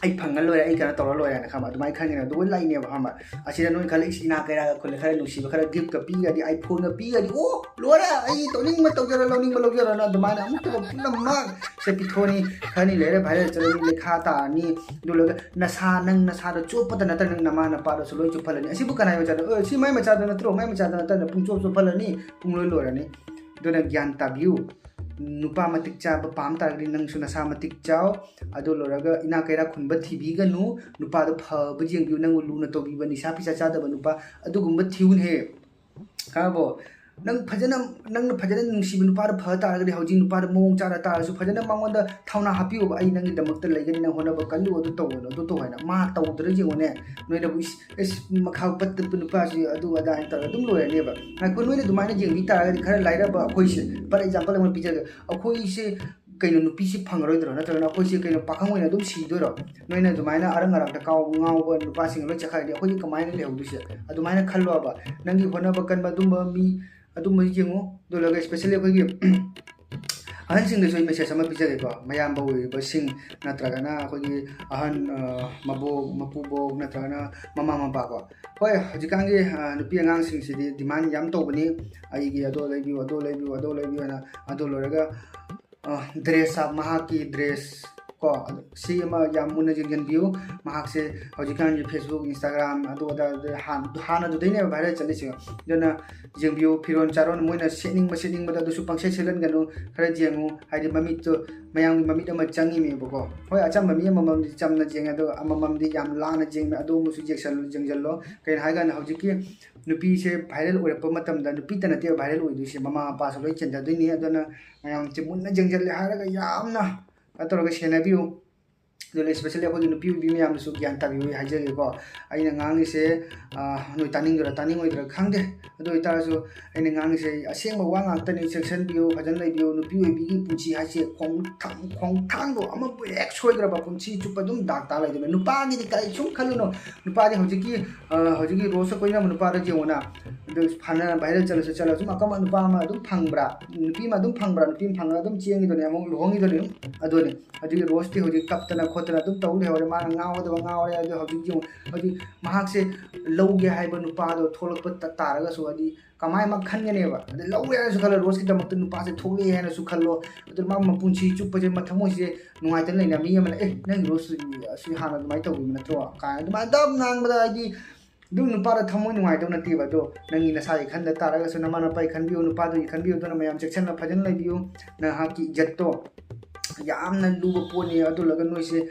ꯑꯩ ꯐꯪꯉ ꯂꯣꯏꯔꯦ, ꯑꯩ ꯀꯩꯅꯣ ꯇꯧꯔ ꯂꯣꯏꯔꯦꯅ", ꯈꯪꯕ? ꯑꯗꯨꯃꯥꯏꯅ ꯈꯟꯒꯅꯤ꯫ ꯑꯗꯨꯒ ꯂꯥꯛꯏꯅꯦꯕ, ꯈꯪꯕ? ꯑꯁꯤꯗ ꯅꯣꯏ ꯈꯜꯂꯤ, "ꯏꯁ, ꯏꯅꯥꯛ ꯀꯩꯔꯥꯛ ꯈꯨꯜꯂꯦ, ꯈꯔ ꯅꯨꯡꯁꯤꯕ, ꯈꯔ ꯒꯤꯐꯀ ꯄꯤꯒꯗꯤ, ꯑꯥꯏꯐꯣꯟꯒ ꯄꯤꯒꯗꯤ, ꯑꯣ, ꯂꯣꯏꯔꯦ, ꯑꯩ ꯇꯧꯅꯤꯡꯕ ꯇꯧꯖꯔꯣ, ꯂꯧꯅꯤꯡꯕ ꯂꯧꯖꯔꯣꯅ", ꯑꯗꯨꯃꯥꯏꯅ ꯑꯃꯨꯛꯇ ꯄꯨꯝꯅꯃꯛ ꯁꯦ ꯄꯤꯊꯣꯛꯑꯅꯤ, ꯈꯔꯅꯤ ꯂꯩꯔꯦ ꯚꯥꯏꯔꯦꯜ ꯆꯠꯂꯅꯤ, ꯂꯩꯈꯥ ꯇꯥꯔꯅꯤ꯫ ꯑꯗꯨ ꯂꯣꯏꯔꯒ ꯅꯁꯥ, ꯅꯪ ꯅꯁꯥꯗ ꯆꯣꯞꯄꯗ ꯅꯠꯇꯅ ꯅꯪ ꯅꯃꯥ ꯅꯄꯥꯗꯁꯨ ꯂꯣꯏ ꯆꯣꯞꯍꯜꯂꯅꯤ꯫ ꯑꯁꯤꯕꯨ ꯀꯅꯥꯏ ꯃꯆꯥꯗꯣ? ꯑꯦ, ꯁꯤ ꯃꯥꯏ ꯃꯆꯥꯗꯣ ꯅꯠꯇ꯭ꯔꯣ? ꯃꯥꯏ ꯃꯆꯥꯗꯣ ꯅꯠꯇꯅ ꯄꯨꯡꯆꯣꯞ ꯆꯣꯞꯍꯜꯂꯅꯤ, ꯄꯨꯡꯂꯣꯏ ꯂꯣꯏꯔꯅꯤ꯫ ꯑꯗꯨꯅ ꯒ꯭ꯌꯥꯟ ꯇꯥꯕꯤꯌꯨ꯫ ꯅꯨꯄꯥ ꯃꯇꯤꯛ ꯆꯥꯕ ꯄꯥꯝ ꯇꯥꯔꯒꯗꯤ ꯅꯪꯁꯨ ꯅꯁꯥ ꯃꯇꯤꯛ ꯆꯥꯎ꯫ ꯑꯗꯨ ꯂꯣꯏꯔꯒ ꯏꯅꯥꯛ ꯀꯩꯔꯥꯛ ꯈꯨꯟꯕ ꯊꯤꯕꯤꯒꯅꯨ꯫ ꯅꯨꯄꯥꯗꯣ ꯐꯕ ꯌꯦꯡꯕꯤꯌꯨ, ꯅꯪꯕꯨ ꯂꯨꯅ ꯇꯧꯕꯤꯕ, ꯅꯤꯁꯥ ꯄꯤꯁꯥ ꯆꯥꯗꯕ ꯅꯨꯄꯥ, ꯑꯗꯨꯒꯨꯝꯕ ꯊꯤꯌꯨꯅꯦꯍꯦ꯫ ꯈꯪꯉꯕꯣ? ꯅꯪ ꯐꯖꯅ, ꯅꯪꯅ ꯐꯖꯅ ꯅꯨꯡꯁꯤꯕ ꯅꯨꯄꯥꯗ ꯐ ꯇꯥꯔꯒꯗꯤ, ꯍꯧꯖꯤꯛ ꯅꯨꯄꯥꯗ ꯃꯑꯣꯡ ꯆꯥꯗ ꯇꯥꯔꯁꯨ, ꯐꯖꯅ ꯃꯉꯣꯟꯗ ꯊꯧꯅꯥ ꯍꯥꯞꯄꯤꯌꯣꯕ, "ꯑꯩ ꯅꯪꯒꯤꯗꯃꯛꯇ ꯂꯩꯒꯅꯤ, ꯅꯪ ꯍꯣꯠꯅꯕ ꯀꯜꯂꯨ, ꯑꯗꯨ ꯇꯧꯒꯅꯨ, ꯑꯗꯨ ꯇꯧ" ꯍꯥꯏꯅ꯫ ꯃꯥ ꯇꯧꯗ꯭ꯔ ꯌꯦꯡꯉꯨꯅꯦ, ꯅꯣꯏꯅꯕꯨ, "ꯏꯁ, ꯏꯁ, ꯃꯈꯥ ꯄꯠꯇꯕ ꯅꯨꯄꯥꯁꯤ ꯑꯗꯨ ꯑꯗꯥ" ꯍꯥꯏꯅ ꯇꯧꯔꯒ ꯑꯗꯨꯝ ꯂꯣꯏꯔꯅꯦꯕ꯫ ꯉꯥꯏꯈꯣ, ꯅꯣꯏꯅ ꯑꯗꯨꯃꯥꯏꯅ ꯌꯦꯡꯕꯤ ꯇꯥꯔꯒꯗꯤ, ꯈꯔ ꯂꯥꯏꯔꯕ ꯑꯩꯈꯣꯏꯁꯦ, for example ꯑꯃ ꯄꯤꯖꯒꯦ, ꯑꯩꯈꯣꯏꯁꯦ ꯀꯩꯅꯣ, ꯅꯨꯄꯤꯁꯤ ꯐꯪꯉꯔꯣꯏꯗ꯭ꯔꯣ? ꯅꯠꯇ꯭ꯔꯒꯅ ꯑꯩꯈꯣꯏꯁꯦ ꯀꯩꯅꯣ, ꯄꯥꯈꯪ ꯑꯣꯏꯅ ꯑꯗꯨꯝ ꯁꯤꯗꯣꯏꯔꯣ? ꯅꯣꯏꯅ ꯑꯗꯨꯃꯥꯏꯅ ꯑꯔꯪ ꯑꯔꯥꯛꯇ ꯀꯥꯎ ꯉꯥꯎꯕ ꯅꯨꯄꯥꯁꯤꯡ ꯂꯣꯏ ꯆꯠꯈ꯭ꯔꯗꯤ ꯑꯩꯈꯣꯏꯗꯤ ꯀꯃꯥꯏꯅ ꯂꯩꯍꯧꯗꯣꯏꯁꯦ? ꯑꯗꯨꯃꯥꯏꯅ ꯈꯜꯂꯣꯕ꯫ ꯅꯪꯒꯤ ꯍꯣꯠꯅꯕ ꯀꯟꯕ ꯑꯗꯨꯝꯕ ꯃꯤ, ꯑꯗꯨꯝꯕ ꯌꯦꯡꯉꯣ꯫ ꯑꯗꯨ ꯂꯣꯏꯔꯒ especially ꯑꯩꯈꯣꯏꯒꯤ ꯑꯍꯟꯁꯤꯡꯗꯁꯨ ꯑꯩ ꯃꯦꯁꯦꯖ ꯑꯃ ꯄꯤꯖꯒꯦꯀꯣ, ꯃꯌꯥꯝꯕ ꯑꯣꯏꯔꯤꯕꯁꯤꯡ ꯅꯠꯇ꯭ꯔꯒꯅ ꯑꯩꯈꯣꯏꯒꯤ ꯑꯍꯟ, ꯑ, ꯃꯕꯣꯛ ꯃꯄꯨꯕꯣꯛ ꯅꯠꯇ꯭ꯔꯒꯅ ꯃꯃꯥ ꯃꯄꯥ ꯀꯣ꯫ ꯍꯣꯏ, ꯍꯧꯖꯤꯛꯀꯥꯟꯒꯤ, ꯑ, ꯅꯨꯄꯤ ꯑꯉꯥꯡꯁꯤꯡꯁꯤꯗꯤ ꯗꯤꯃꯥꯟ ꯌꯥꯝ ꯇꯧꯕꯅꯤ, "ꯑꯩꯒꯤ ꯑꯗꯣ ꯂꯩꯕꯤꯌꯨ, ꯑꯗꯣ ꯂꯩꯕꯤꯌꯨ, ꯑꯗꯣ ꯂꯩꯕꯤꯌꯨ" ꯍꯥꯏꯅ꯫ ꯑꯗꯨ ꯂꯣꯏꯔꯒ, ꯑ, ꯗ꯭ꯔꯦꯁ, ꯃꯍꯥꯛꯀꯤ ꯗ꯭ꯔꯦꯁ ꯀꯣ, ꯁꯤ ꯑꯃ ꯌꯥꯝ ꯃꯨꯟꯅ ꯌꯦꯡꯁꯤꯟꯕꯤꯌꯨ꯫ ꯃꯍꯥꯛꯁꯦ ꯍꯧꯖꯤꯛꯀꯥꯟꯒꯤ Facebook, Instagram ꯑꯗꯨ ꯑꯗꯥ, ꯑꯗꯨ ꯍꯥꯟ-, ꯍꯥꯟꯅꯗꯨꯗꯩꯅꯦꯕ ꯚꯥꯏꯔꯦꯜ ꯆꯠꯂꯤꯁꯦ꯫ ꯑꯗꯨꯅ ꯌꯦꯡꯕꯤꯌꯨ, ꯐꯤꯔꯣꯜ ꯆꯥꯔꯣꯟ ꯃꯣꯏꯅ ꯁꯦꯠꯅꯤꯡꯕ ꯁꯦꯠꯅꯤꯡꯕꯗ ꯑꯗꯨꯁꯨ ꯄꯪꯁꯦꯠ ꯁꯦꯠꯍꯟꯒꯅꯨ, ꯈꯔ ꯌꯦꯡꯉꯨ꯫ ꯍꯥꯏꯗꯤ ꯃꯃꯤꯠꯇꯣ, ꯃꯌꯥꯝꯒꯤ ꯃꯃꯤꯠ ꯑꯃ ꯆꯪꯉꯤꯅꯦꯕꯀꯣ꯫ ꯍꯣꯏ, ꯑꯆꯝꯕ ꯃꯤ ꯑꯃꯃꯝꯗꯤ ꯆꯝꯅ ꯌꯦꯡꯉꯦ, ꯑꯗꯣ ꯑꯃꯃꯝꯗꯤ ꯌꯥꯝ ꯂꯥꯟꯅ ꯌꯦꯡꯕ, ꯑꯗꯨꯒꯨꯝꯕꯁꯨ ꯌꯦꯡꯁꯜ-, ꯌꯦꯡꯁꯤꯜꯂꯣ꯫ ꯀꯩꯅꯣ ꯍꯥꯏꯀꯥꯟꯗ ꯍꯧꯖꯤꯛꯀꯤ ꯅꯨꯄꯤꯁꯦ ꯚꯥꯏꯔꯦꯜ ꯑꯣꯏꯔꯛꯄ ꯃꯇꯝꯗ ꯅꯨꯄꯤꯇ ꯅꯠꯇꯦꯕ ꯚꯥꯏꯔꯦꯜ ꯑꯣꯏꯗꯣꯏꯁꯦ, ꯃꯃꯥ ꯃꯄꯥꯁꯨ ꯂꯣꯏ ꯆꯦꯟꯊꯗꯣꯏꯅꯤ꯫ ꯑꯗꯨꯅ ꯃꯌꯥꯝꯁꯦ ꯃꯨꯟꯅ ꯌꯦꯡꯁꯤꯜꯂꯦ ꯍꯥꯏꯔꯒ ꯌꯥꯝꯅ ꯀꯩꯅꯣ ꯇꯧꯔꯒ ꯁꯦꯟꯅꯕꯤꯌꯨ꯫ ꯑꯗꯨꯅ especially ꯑꯩꯈꯣꯏꯒꯤ ꯅꯨꯄꯤ ꯑꯣꯏꯕꯤ ꯃꯌꯥꯝꯅꯁꯨ ꯒ꯭ꯌꯥꯟ ꯇꯥꯕꯤꯌꯨ ꯍꯥꯏꯖꯒꯦꯀꯣ꯫ ꯑꯩꯅ ꯉꯥꯡꯉꯤꯁꯦ, ꯑ, ꯅꯣꯏ ꯇꯥꯅꯤꯡꯒꯗ꯭ꯔꯥ ꯇꯥꯅꯤꯡꯉꯣꯏꯗ꯭ꯔꯥ ꯈꯪꯗꯦ, ꯑꯗꯨ ꯑꯣꯏꯇꯥꯔꯁꯨ ꯑꯩꯅ ꯉꯥꯡꯉꯤꯁꯦ ꯑꯁꯦꯡꯕ ꯋꯥ ꯉꯥꯛꯇꯅꯤ꯫ ꯆꯦꯛꯁꯤꯟꯕꯤꯌꯨ, ꯐꯖꯅ ꯂꯩꯕꯤꯌꯨ꯫ ꯅꯨꯄꯤ ꯑꯣꯏꯕꯤꯒꯤ ꯄꯨꯟꯁꯤ ꯍꯥꯏꯁꯦ ꯈꯣꯡꯊꯥꯡ, ꯈꯣꯡꯊꯥꯡꯗꯣ ꯑꯃꯕꯨ ꯍꯦꯛ ꯁꯣꯏꯈ꯭ꯔꯕ ꯄꯨꯟꯁꯤ ꯆꯨꯞꯄ ꯑꯗꯨꯝ ꯗꯥꯛ ꯇꯥ ꯂꯩꯗꯣꯏꯅꯦ꯫ ꯅꯨꯄꯥꯒꯤꯗꯤ ꯀꯔꯤꯁꯨꯝ ꯈꯜꯂꯨꯅꯨ꯫ ꯅꯨꯄꯥꯗꯤ ꯍꯧꯖꯤꯛꯀꯤ, ꯑ, ꯍꯧꯖꯤꯛꯀꯤ ꯔꯣꯁꯇ ꯀꯣꯏꯅꯕ ꯅꯨꯄꯥꯗꯣ ꯌꯦꯡꯉꯨꯅ, ꯑꯗꯨ ꯐꯅ ꯚꯥꯏꯔꯦꯜ ꯆꯠꯂꯁꯨ ꯆꯠꯂꯁꯨ ꯑꯗꯨꯝ ꯑꯀꯝꯕ ꯅꯨꯄꯥ ꯑꯃ ꯑꯗꯨꯝ ꯐꯪꯕ꯭ꯔꯥ? ꯅꯨꯄꯤ ꯑꯃ ꯑꯗꯨꯝ ꯐꯪꯕ꯭ꯔꯥ? ꯅꯨꯄꯤ ꯑꯃ ꯐꯪꯉꯒ ꯑꯗꯨꯝ ꯆꯦꯟꯈꯤꯗꯣꯏꯅꯦ, ꯑꯃꯨꯛ ꯂꯨꯍꯣꯡꯈꯤꯗꯣꯏꯅꯦ꯫ ꯑꯗꯨꯅꯤ꯫ ꯑꯗꯨꯒꯤ ꯔꯣꯁꯇꯤ ꯍꯧꯖꯤꯛ ꯀꯞꯇꯅ ꯈꯣꯠꯇꯅ ꯑꯗꯨꯝ ꯇꯧ ꯂꯩꯍꯧꯔꯦ꯫ ꯃꯥꯅ ꯉꯥꯎꯒꯗꯕ ꯉꯥꯎꯔꯦ꯫ ꯑꯗꯨ ꯍꯧꯖꯤꯛ ꯌꯦꯡꯉꯨ, ꯍꯥꯏꯗꯤ ꯃꯍꯥꯛꯁꯦ ꯂꯧꯒꯦ ꯍꯥꯏꯕ ꯅꯨꯄꯥꯗꯣ ꯊꯣꯛꯂꯛꯄ ꯇ-, ꯇꯥꯔꯒꯁꯨ, ꯍꯥꯏꯗꯤ ꯀꯃꯥꯏꯅ ꯈꯟꯒꯅꯦꯕ? ꯑꯗꯩ ꯂꯧꯔꯦ ꯍꯥꯏꯅꯁꯨ ꯈꯜꯂꯣ, ꯔꯣꯁꯀꯤꯗꯃꯛꯇ ꯅꯨꯄꯥꯁꯦ ꯊꯣꯛꯂꯛꯑꯦ ꯍꯥꯏꯅꯁꯨ ꯈꯜꯂꯣ꯫ ꯑꯗꯨ ꯃꯥ ꯃꯄꯨꯟꯁꯤ ꯆꯨꯞꯄꯁꯦ ꯃꯊꯃꯣꯏꯁꯦ ꯅꯨꯡꯉꯥꯏꯇꯅ ꯂꯩꯅ ꯃꯤ ꯑꯃꯅ, "ꯑꯦ, ꯅꯪꯒꯤ ꯔꯣꯁ ꯑꯁꯤ ꯍꯥꯟꯅ ꯑꯗꯨꯃꯥꯏꯅ ꯇꯧꯈꯤꯕ ꯅꯠꯇ꯭ꯔꯣ?" ꯀꯥꯏꯅ ꯑꯗꯨꯃꯥꯏꯅ ꯑꯗꯨꯝ ꯉꯥꯡꯕꯗ, ꯍꯥꯏꯗꯤ ꯑꯗꯨꯝ ꯅꯨꯄꯥꯗ ꯊꯃꯣꯏ ꯅꯨꯡꯉꯥꯏꯗꯧ ꯅꯠꯇꯦꯕ꯫ ꯑꯗꯣ ꯅꯪꯒꯤ ꯅꯁꯥꯒꯤ ꯈꯟꯗ ꯇꯥꯔꯒꯁꯨ ꯅꯃꯥ ꯅꯄꯥꯒꯤ ꯈꯟꯕꯤꯌꯨ, ꯅꯨꯄꯥꯗꯨꯒꯤ ꯈꯟꯕꯤꯌꯨ꯫ ꯑꯗꯨꯅ ꯃꯌꯥꯝ ꯆꯦꯛꯁꯤꯟꯅ ꯐꯖꯅ ꯂꯩꯕꯤꯌꯨ꯫ ꯅꯍꯥꯛꯀꯤ ꯏꯖꯠꯇꯣ ꯌꯥꯝꯅ ꯂꯨꯕ ꯄꯣꯠꯅꯤ꯫ ꯑꯗꯨ ꯂꯣꯏꯔꯒ ꯅꯣꯏꯁꯦ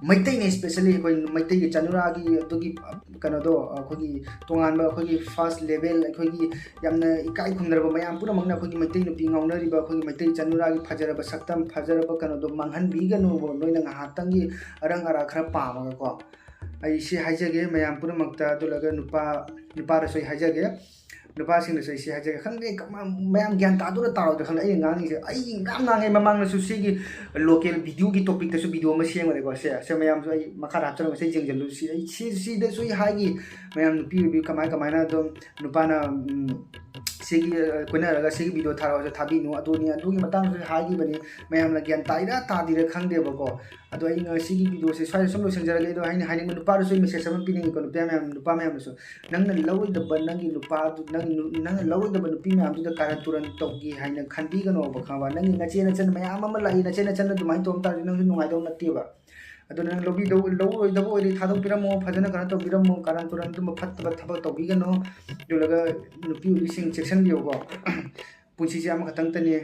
ꯃꯩꯇꯩꯅ especially ꯑꯩꯈꯣꯏ ꯃꯩꯇꯩꯒꯤ ꯆꯅꯨꯔꯥꯒꯤ ꯑꯗꯨꯒꯤ ꯀꯩꯅꯣꯗꯣ, ꯑꯩꯈꯣꯏꯒꯤ ꯇꯣꯉꯥꯟꯕ ꯑꯩꯈꯣꯏꯒꯤ first level, ꯑꯩꯈꯣꯏꯒꯤ ꯌꯥꯝꯅ ꯏꯀꯥꯏ ꯈꯨꯝꯅꯔꯕ ꯃꯌꯥꯝ ꯄꯨꯝꯅꯃꯛꯅ ꯑꯩꯈꯣꯏꯒꯤ ꯃꯩꯇꯩ ꯅꯨꯄꯤ ꯉꯥꯎꯅꯔꯤꯕ ꯑꯩꯈꯣꯏꯒꯤ ꯃꯩꯇꯩ ꯆꯅꯨꯔꯥꯒꯤ ꯐꯖꯔꯕ ꯁꯛꯇꯝ, ꯐꯖꯔꯕ ꯀꯩꯅꯣꯗꯣ ꯃꯥꯡꯍꯟꯕꯤꯒꯅꯨꯕ꯫ ꯅꯣꯏꯅ ꯉꯥꯏꯍꯥꯛꯇꯪꯒꯤ ꯑꯔꯪ ꯑꯔꯥꯛ ꯈꯔ ꯄꯥꯝꯃꯒꯀꯣ꯫ ꯑꯩ ꯁꯤ ꯍꯥꯏꯖꯒꯦ ꯃꯌꯥꯝ ꯄꯨꯝꯅꯃꯛꯇ, ꯑꯗꯨ ꯂꯣꯏꯔꯒ ꯅꯨꯄꯥ, ꯅꯨꯄꯥꯗꯁꯨ ꯑꯩ ꯍꯥꯏꯖꯒꯦ꯫ ꯅꯨꯄꯥꯁꯤꯡꯗꯁꯨ ꯑꯩ ꯁꯤ ꯍꯥꯏꯖꯒꯦ꯫ ꯈꯪꯗꯦ, ꯀꯃ-, ꯃꯌꯥꯝ ꯒ꯭ꯌꯥꯟ ꯇꯥꯗꯣꯏꯔꯥ ꯇꯥꯔꯣꯏꯗ꯭ꯔꯥ ꯈꯪꯗꯦ꯫ ꯑꯩꯅ ꯉꯥꯡꯉꯤꯁꯦ, ꯑꯩ ꯃꯌꯥꯝ ꯉꯥꯡꯉꯦ꯫ ꯃꯃꯥꯡꯗꯁꯨ ꯁꯤꯒꯤ local videoꯒꯤ topicꯇꯁꯨ video ꯑꯃ ꯁꯦꯝꯒꯅꯤꯀꯣ꯫ ꯁꯦ, ꯁꯦ ꯃꯌꯥꯝꯁꯨ ꯑꯩ ꯃꯈꯥꯗ ꯍꯥꯞꯆꯔꯝꯒꯦ, ꯁꯤ ꯌꯦꯡꯁꯤꯜꯂꯨ꯫ ꯁꯤ ꯑꯩ ꯁꯤ, ꯁꯤꯗꯁꯨ ꯑꯩ ꯍꯥꯏꯈꯤ, ꯃꯌꯥꯝ ꯅꯨꯄꯤ ꯑꯣꯏꯕꯤ ꯀꯃꯥꯏ ꯀꯃꯥꯏꯅ ꯑꯗꯨꯝ ꯅꯨꯄꯥꯅ, ꯎꯝ, ꯁꯤꯒꯤ, ꯑ, ꯀꯣꯏꯅꯔꯒ ꯁꯤꯒꯤ video ꯊꯥꯔꯛꯑꯣꯁꯨ ꯊꯥꯕꯤꯅꯨ, ꯑꯗꯨꯅꯤ ꯑꯗꯨꯒꯤ ꯃꯇꯥꯡꯗꯁꯨ ꯍꯥꯏꯈꯤꯕꯅꯤ꯫ ꯃꯌꯥꯝꯅ ꯒ꯭ꯌꯥꯟ ꯇꯥꯏꯔꯥ ꯇꯥꯗꯤꯔꯥ ꯈꯪꯗꯦꯕꯀꯣ꯫ ꯑꯗꯣ ꯑꯩ ꯉꯁꯤꯒꯤ videoꯁꯦ ꯁ꯭ꯋꯥꯏꯗ ꯁꯨꯝ ꯂꯣꯏꯁꯤꯟꯖꯔꯒꯦ꯫ ꯑꯗꯣ ꯑꯩꯅ ꯍꯥꯏꯅꯤꯡꯕ, ꯅꯨꯄꯥꯗꯁꯨ ꯑꯩ message ꯑꯃ ꯄꯤꯅꯤꯡꯉꯤꯀꯣ, ꯅꯨꯄꯤ ꯃꯌꯥꯝ, ꯅꯨꯄꯥ ꯃꯌꯥꯝꯗꯁꯨ, ꯅꯪꯅ ꯂꯧꯔꯣꯏꯗꯕ ꯅꯪꯒꯤ ꯅꯨꯄꯥꯗꯨ, ꯅꯪꯒꯤ ꯅꯨ-, ꯅꯪꯅ ꯂꯧꯔꯣꯏꯗꯕ ꯅꯨꯄꯤ ꯃꯌꯥꯝꯗꯨꯗ ꯀꯥꯔꯟ ꯇꯨꯔꯟ ꯇꯧꯒꯦ ꯍꯥꯏꯅ ꯈꯟꯕꯤꯒꯅꯣꯕ, ꯈꯪꯉꯕ? ꯅꯪꯒꯤ ꯅꯆꯦ ꯅꯆꯟ ꯃꯌꯥꯝ ꯑꯃ ꯂꯥꯛꯏ, ꯅꯆꯦ ꯅꯆꯟꯅ ꯑꯗꯨꯃꯥꯏꯅ ꯇꯧꯔꯝ ꯇꯥꯔꯗꯤ ꯅꯪꯁꯨ ꯅꯨꯡꯉꯥꯏꯗꯧ ꯅꯠꯇꯦꯕ꯫ ꯑꯗꯨꯅ ꯅꯪ ꯂꯧꯕꯤꯗꯧ-, ꯂꯧꯔꯣꯏꯗꯕ ꯑꯣꯏꯔꯗꯤ ꯊꯥꯗꯣꯛꯄꯤꯔꯝꯃꯣ, ꯐꯖꯅ ꯀꯩꯅꯣ ꯇꯧꯕꯤꯔꯝꯃꯣ, ꯀꯥꯔꯟ ꯇꯨꯔꯟ ꯑꯗꯨꯝꯕ ꯐꯠꯇꯕ ꯊꯕꯛ ꯇꯧꯕꯤꯒꯅꯨ꯫ ꯑꯗꯨꯒ ꯅꯨꯄꯤ ꯑꯣꯏꯕꯤꯁꯤꯡ ꯆꯦꯛꯁꯤꯟꯕꯤꯌꯨꯀꯣ꯫ ꯄꯨꯟꯁꯤꯁꯦ ꯑꯃꯈꯛꯇꯪꯇꯅꯤ꯫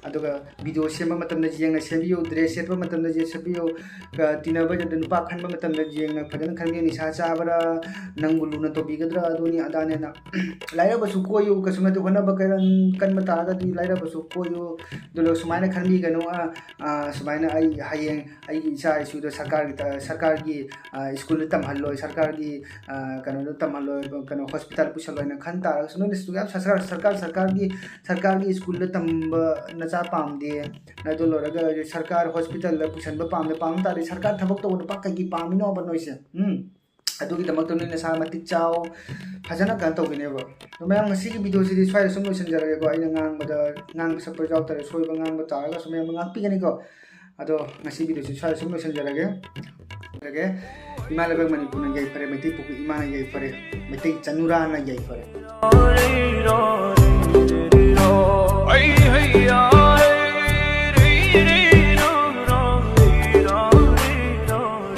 ꯑꯗꯨꯒ video ꯁꯦꯝꯕ ꯃꯇꯝꯗ ꯌꯦꯡꯅ ꯁꯦꯝꯕꯤꯌꯨ, dress ꯁꯦꯠꯄ ꯃꯇꯝꯗ ꯌꯦꯡ ꯁꯦꯠꯄꯤꯌꯨ, ꯑ, ꯇꯤꯟꯅꯕꯗ ꯅꯨꯄꯥ ꯈꯟꯕ ꯃꯇꯝꯗ ꯌꯦꯡꯅ ꯐꯖꯅ ꯈꯟꯕꯤꯌꯨ꯫ ꯅꯤꯁꯥ ꯆꯥꯕ꯭ꯔꯥ, ꯅꯪꯕꯨ ꯂꯨꯅ ꯇꯧꯕꯤꯒꯗ꯭ꯔꯥ, ꯑꯗꯨꯅꯤ ꯑꯗꯥꯅꯦꯅ꯫ ꯂꯥꯏꯔꯕꯁꯨ ꯀꯣꯏꯌꯨ, ꯀꯩꯁꯨ ꯅꯠꯇꯦ, ꯍꯣꯠꯅꯕ ꯀꯟ-, ꯀꯟꯕ ꯇꯥꯔꯒꯗꯤ ꯂꯥꯏꯔꯕꯁꯨ ꯀꯣꯏꯌꯨ꯫ ꯑꯗꯨꯒ ꯁꯨꯃꯥꯏꯅ ꯈꯟꯕꯤꯒꯅꯨ, ꯑ, ꯑ, ꯁꯨꯃꯥꯏꯅ ꯑꯩ ꯍꯌꯦꯡ ꯑꯩꯒꯤ ꯏꯆꯥ ꯏꯁꯨꯗ ꯁꯔꯀꯥꯔꯒꯤ ꯇ-, ꯁꯔꯀꯥꯔꯒꯤ, ꯑ, ꯁ꯭ꯀꯨꯜꯗ ꯇꯝꯍꯜꯂꯣꯏ, ꯁꯔꯀꯥꯔꯒꯤ, ꯑ, ꯀꯩꯅꯣꯗ ꯇꯝꯍꯜꯂꯣꯏ, ꯀꯩꯅꯣ, hospital ꯄꯨꯁꯜꯂꯣꯏꯅ ꯈꯟ ꯇꯥꯔꯒꯁꯨ, ꯅꯣꯏꯅ ꯁꯤꯗ ꯌꯥꯝ ꯁꯔꯀꯥꯔ, ꯁꯔꯀꯥꯔ, ꯁꯔꯀꯥꯔꯒꯤ, ꯁꯔꯀꯥꯔꯒꯤ ꯁ꯭ꯀꯨꯜꯗ ꯇꯝꯕ ꯅꯆꯥ ꯄꯥꯝꯗꯦ, ꯑꯗꯨ ꯂꯣꯏꯔꯒ ꯁꯔꯀꯥꯔ hospitalꯗ ꯄꯨꯁꯟꯕ ꯄꯥꯝꯗꯦ, ꯄꯥꯝ ꯇꯥꯔꯗꯤ ꯁꯔꯀꯥꯔ ꯊꯕꯛ ꯇꯧꯕ ꯅꯨꯄꯥ ꯀꯩꯒꯤ ꯄꯥꯝꯃꯤꯅꯣꯕ ꯅꯣꯏꯁꯦ? ꯎꯝ? ꯑꯗꯨꯒꯤꯗꯃꯛꯇ ꯅꯣꯏ ꯅꯁꯥ ꯃꯇꯤꯛ ꯆꯥꯎ, ꯐꯖꯅ ꯀꯩꯅꯣ ꯇꯧꯒꯅꯦꯕ꯫ ꯑꯗꯣ ꯃꯌꯥꯝ, ꯉꯁꯤꯒꯤ videoꯁꯤꯗꯤ ꯁ꯭ꯋꯥꯏꯗ ꯁꯨꯝ ꯂꯣꯏꯁꯤꯟꯖꯔꯒꯦꯀꯣ꯫ ꯑꯩꯅ ꯉꯥꯡꯕꯗ, ꯉꯥꯡꯕ ꯁꯛꯄ ꯌꯥꯎ ꯇꯥꯔꯦ, ꯁꯣꯏꯕ ꯉꯥꯡꯕ ꯇꯥꯔꯒꯁꯨ ꯃꯌꯥꯝꯅ ꯉꯥꯛꯄꯤꯒꯅꯤꯀꯣ꯫ ꯑꯗꯣ ꯉꯁꯤ videoꯁꯤ ꯁ꯭ꯋꯥꯏꯗ ꯁꯨꯝ ꯂꯣꯏꯁꯤꯟꯖꯔꯒꯦ꯫ ꯏꯃꯥ ꯂꯩꯕꯥꯛ ꯃꯅꯤꯄꯨꯔꯅ ꯌꯥꯏꯐꯔꯦ, ꯃꯩꯇꯩ ꯄꯣꯛꯄꯤ ꯏꯃꯥꯅ ꯌꯥꯏꯐꯔꯦ, ꯃꯩꯇꯩ ꯆꯅꯨꯔꯥꯅ ꯌꯥꯏꯐꯔꯦ꯫